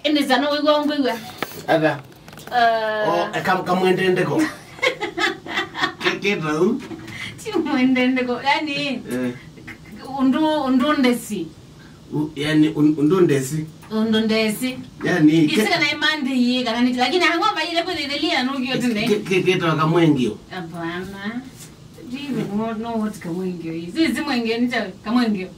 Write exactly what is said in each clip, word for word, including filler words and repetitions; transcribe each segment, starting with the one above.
Ĩndĩ sana wĩw'a ũngĩw'a. Ata? Eh. O, e, kam-, kamwendendeko. Ke-, ketau? Ti mwendendeko. Yani, eh, ũndũ, ũndũ ndesi. U-, yani, un-, ũndũ ndesi. Ũndũ ndesi. Yani, ke- Isi kana imandi yi, kana nĩ, lakini hang'o vaile kwĩthĩthĩlia nũkio tene. Ke-, ke-, ketwa kamwengio. Hapana. Do you even know, know what kamwengio is? Isi mwengio nĩ kyaũ? Kamwengio.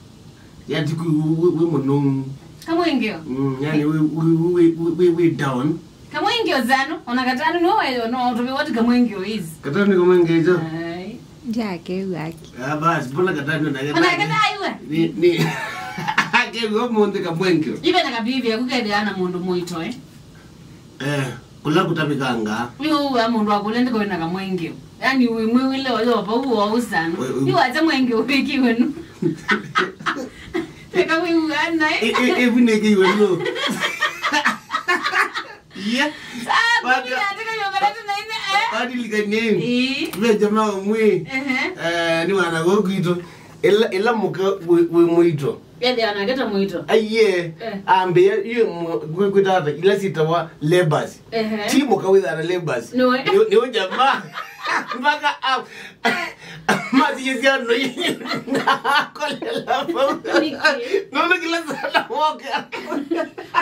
Yati kwi wi, wi, wi mũnũu. Kamwengeo. Mm, yani wi, wi, wi down. Kamwengeo zano, ona katano no wayo no tume what kamwengeo is. Katano kamwengeo. Ai. Ndake waki. Ah, bas, mbona katano na ona katano. Katano iwe. Ni, ni. Ake wo munde kamwengeo. Ibe na kabibi akukethia na mũndũ mũito, eh. Eh, kula kutavikanga. Yu wa mũndũ akule ndiko na kamwengeo. Yani wĩ mwĩw'ĩle oyo pau wa usano. Yu wacha mwengeo upikiwe nu. Teka wĩ wana. E, e, e, vune ke iwe no. Yeah. Saa kumi na tatu na ine, eh? Badi likanye. Ii. Ve jamaa umwe. Ehe. Eh, ni wana gokwito. Ila, ila mũka wĩ, wĩ mũito. Ethĩa nake ta mũito. Aiye. Eh. Ambĩa, iye mũ-, kwĩ, kwĩ tata, ila sitawa labors. Ehe. Ti mũka wĩthana labors. Nĩwe. Nĩ, nĩ jamaa. Mpaka au. Masiye siano. Kolela. Niki. Nono kila sana woka.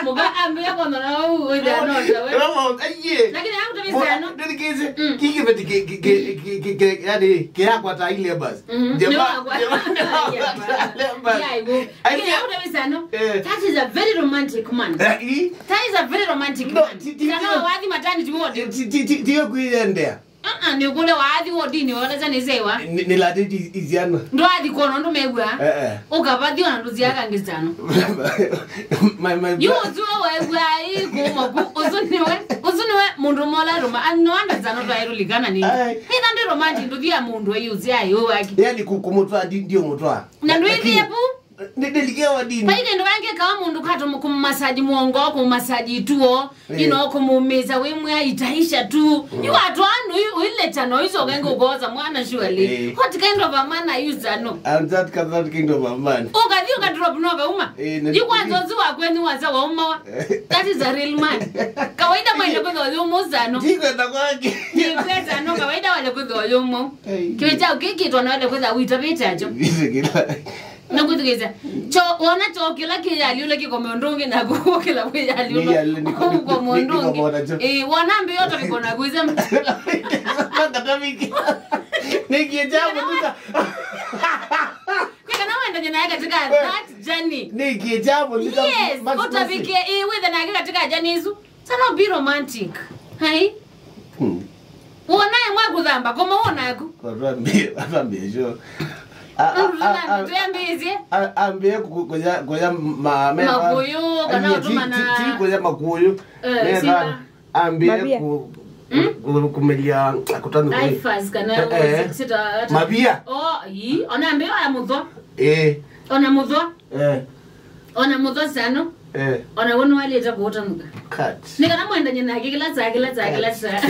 Mũka ambĩa kwa mwana wau, wĩthĩa no ta we. Aiye. Lakini hapo tabisa no. Ndikise. Mm. Kiki beti ke, ke, ke, ke, ke, yani, ke yakwa ta ile basi. Mhm. Jamaa, nĩ wakwa. Jamaa, nĩ wakwa. Yeah, basi. Yeah, I go. Lakini hapo tabisa no. Eh. That is a very romantic man. Eh, i? That is a very romantic man. No, ti, ti, kana ti, wathi maternity ward. Ti, ti, ti, ti, yo kuiendea. Ah, ah, nĩ kũle wathi wodini wala cha nĩ zewa. Nĩ, nĩ latĩti isiana. Ndwathi kono ndũmegwa. Eh, eh. Ũkavathi ona ndũziaga ngĩsano. My, my yu bro- ũsu wegwa ĩ kuma ku. Ũsu nĩwe, ũsu nĩwe mũndũ mola roma. Ah, no anda zano twa ero ligana nini. Ai. Nĩ thande romantic ndũthia mũndũ ayu zia yo waki. Yani ku-, kumutwa ndi, ndio mutwa. Na ndwĩthie pu. Nĩ, nĩlikewa dini. Vai kĩndũ vangĩ kawa mũndũ katũma kũmasaji mũongo, kũmasaji ituo, eh, you know, kũmũmĩsa wĩ mwĩa itaisha tu. Mm. Yu atwa andũ ĩ-, ũileta no iso kenge ũkosa mwana surely. Eh. What kind of a man are you, Zano? I'm that, that kind of a man. Ũkathi ũkadrop no kauma. Eh, na yu kwanza ũsu wakwe nĩ wasa waumawa. That is a real man. Kawaida mwende kwĩthwa yũmũ Zano. Ndikwenda kwake. Ndikwenda no kawaida wale kwĩthwa yũmũ. Hey. Kĩwe chao kĩkĩtwa na wale kwĩthwa wita vita cho. Vita kila. Nakwĩthukĩĩsya. Kyo, wona kyo kĩla kĩyali ũla kĩkome ũndũ ũngĩ, naku ũkĩla kwĩyali ũla. Nĩyali, nĩko-, ũkome ũndũ ũngĩ. Nĩkomona kyo. Ĩĩ, wona mbĩ yoto kĩkona kwĩsya. Nĩkie kya mũtuka. Nĩ kana wendanye naye katika that journey. Nĩkie kya mũtuka. Yes, mas-, mas-, ũtavike, ĩĩ, wĩthe nake katika journey isu. Sana be romantic. Hai? Hmm. Wona mwa kũthamba, koma wona aku. Atwambie, atwambie sure. A, a, a, a, tuyambĩĩsye. A, ambie ku-, kuya, kuya ma, me, makũyũ, kana ti, ũtũmana ti, ti kuya makũyũ. Eh, me simba. Ambie mavia. Ku, ku, ku, kumelia, akutanu. Ifas kana eh, eh. Sita, ata. Mavia. Oh, yi, ona ambie ya mũthwa. Eh. Ona mũthwa. Eh. Ona mũthwa Zano. Eh. Ona we nĩwaĩlĩte kũũtanũka. Cut. Nĩ kana mwendanye nake kĩla saa, kĩla saa, kĩla saa.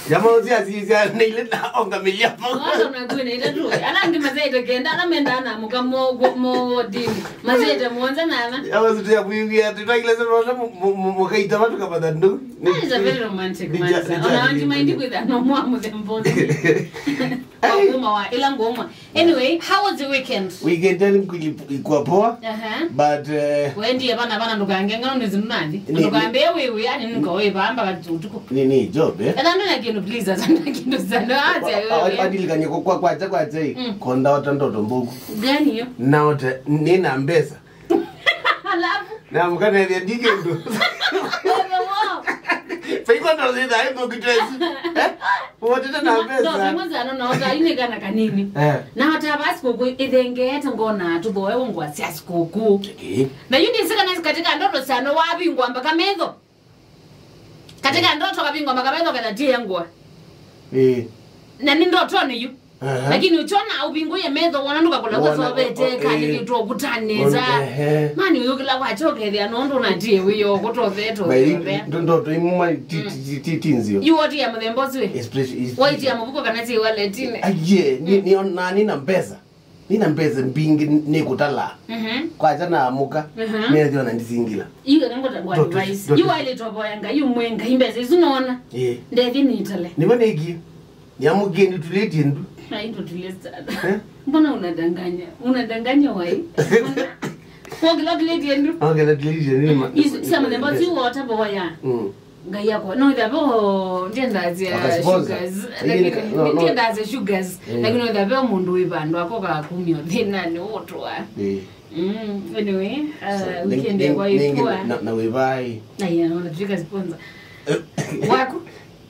Jamaa ũcio asisya nĩile na ongamĩlia mo. Ona nakuĩ na itatu. Ala angĩ masaĩte kenda, ala mendaa na mũka mo, mo, mo dini. Masaĩte mũonza na ana. Yawa situ ya kuiwia, tutagile sema mu, mu, mu, mũkaita watu kama thandu. That is a very romantic man, sir. Ona angĩ maindi kwĩtha no mwa mũthemba ũcio. Kwa kuma wa, ila ngoma. Anyway, how was the weekend? Weekend yani ilikuwa poa. Aha. But, eh, wendie bana bana ndũkangengano nĩ zinunani. Ni, ni, ndũkambie wewe yani niko wewe bamba kati utuko. Ni, ni job, eh? Ela ndona kindu please, asa ndona kindu sana. Wa, wa, wa, adilikanye kwa, kwa, kwa, kwa, mm, konda ota ndoto mbogo. Gani hiyo? Na ota nina mbesa. Alafu? Na mkanethia ndi kĩndũ. Wewe wao. Saiko ndo zitha, ndo kitesi. Eh? Wotete na mbesa. Ndo zimwe Zano na ota ine kana kanini. Eh. Na ota basi kũkũ ithengeete ngona tũthoe ngwa cia sikũkũ. Eh. Na yu ndisika na katika ndoto Zano wavingwa mpaka metho. Katika ndoto kavingwa mpaka metho kana tie ngwa. Eh. Na ni ndoto ni yu. Aha. Lakini ukiona uvingũie metho, wona ndũkakũla wona, kwĩsovete, o, kana eh, kĩtwa ũkutanĩza. Wona, ehe. Mani ũyũkĩla kwakya ũkethĩa nũndũ ũnatie wĩyo kũtotheto. Ndo-, ndoto imwe ti, mm, ti, ti, ti, ti nzio. Yu wotia mũthemba ũsu ĩ? Especially, especially. Waitia mũvuko kana ti wallet-inĩ? Aiye, ni, mm, ni ona nina mbesa. Nina mbesa mbingĩ nĩkũtala. Mhm. Kwacha na amuka, mhm, nethĩwa na ndisingila. Yu kana ngota kwa advice. Yu waile toboya Ngai, umwe Ngai mbesa isu nona. Eh. Ndethi nitale. Niwe nĩkie. Niamukie nituletie ndu. Ai, ndo tulesta. Eh? Mbona unadanganya? Unadanganya wai? Kwa kila tuletie ndu. Okay, natuletie nini ma- Isu, sia mwana mbazi wota boya. Mm. Ngai yako. No, the bo ndiendaze sugars. Lakini ndiendaze sugars. Mm. Lakini the bo mundu wibando akoka kumio thina ni utwa. Eh. Mm, anyway, uh, weekend yako ipua. Na, na wĩvai. Na ya, no, tuika sponsor. Waku?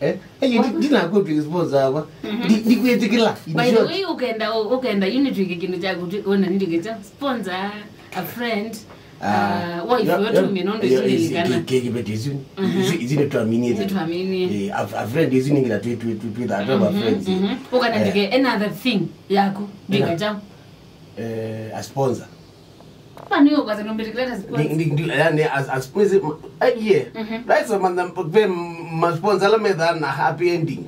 Eh? Eh, ndi- ndinakwĩtw'ĩka sponsor ava. Ndi- ndikwĩtĩkĩla. In short. By the way, ukenda, ukenda unit wiki kindu cha kuti ona ndikita sponsor, a friend, uh, wife yotumie nondo chini kana kĩkĩveti isu. Isu nĩtwaminie. Nĩtwaminie. Eh, a friend isu ningila twi twi twi twi that of a friends. Ukana ndike another thing yako ndikita. Eh, a sponsor. Kwani wewe kwanza ndio mbele sponsor? Ndi- ndi- ndi- yani, as- as- as- eh, yeah. That's a man, ve ma sponsor ala methaa na happy ending.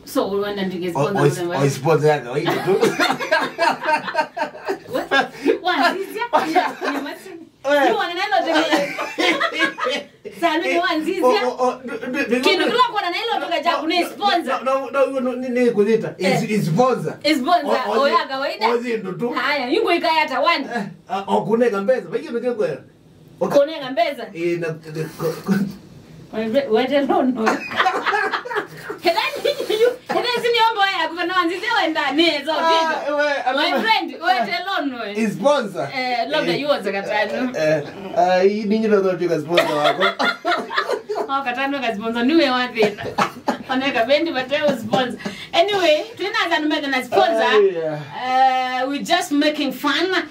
So unaenda ndike sponsor. O sponsor ya kawaida tu. Wanzizia. Ni masi. Ni wana nalo tena. Salu ni wanzizia. Kindu kila kona na ilo toka cha kune sponsor. No, no, no, ni ni kuzita. Is is sponsor. Is sponsor. Oya kawaida. Ozi ndo tu. Haya, yungo ikaya hata one. Okuneka mbesa, baki ndio kwa. Okuneka mbesa. Eh, na wete lono. Hedani yu, hedani sini ombo ya kufanya wanzizia wenda nezo. My friend, wete lono. Is sponsor. Eh, labda yuoza katano. Eh, ah, hii ninyi ndio ndio sponsor wako. Oh, katano ka sponsor niwe wa thina. Oneka bendi bateo sponsor. Anyway, twina zanu metha na sponsor. Uh, we just making fun.